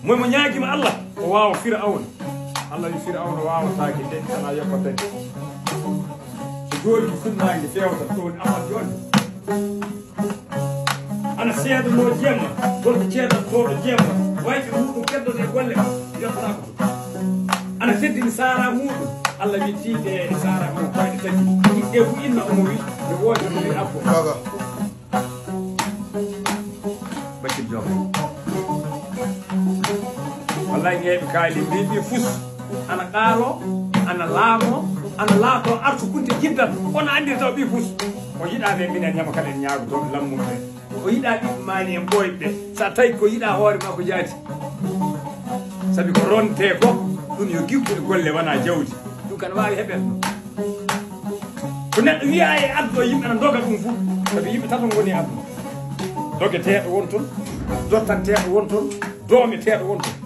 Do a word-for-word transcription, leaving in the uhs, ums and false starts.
Moy mo ñaagiima Allah, o waawa Firawna. Allah wi Firawna waawataake deñ, alaa yoppatake. So doolki funnaange fewta ɗoon, amat jonde. Ana seedanoo jemma, gorko ceedantooɗo jemma, wayɓe muuɗum keddoo e golle, yottaa ko ɗum. Ana teddini saara muuɗum, Allah wi tiiɗe e saara mum koyɗe tati. Yiɗde ko inna omo wi, nde woote mo wi abbo. Bacir Joom. Wallaay, ŋeeɓe kaali mbiɗi fus. Ana qaaroo, ana laamoo, ana laatoo arsukunte jiddan. Kono anndiri taw ɓii fus. O yiɗaa ɓe minen ñama kala en ñaagotooɓe lammuɓe ɓe. O yiɗaa ɓiɓɓe maani en ɓooyɓe ɓe. So a tawi ko yiɗaa hoore maa ko jaati. Sabi ko rontee ko, ɗum yo gikku e golle, wonaa jawdi. Ɗum kan waawi heɓeede ɗum. Ko neɗɗo wiyaa e aduna, yimɓe ana ndoga ɗum fof. Sabi yimɓe tato ngoni e aduna. Dogeteeɗo won toon, dottanteeɗo won toon, doometeeɗo won toon.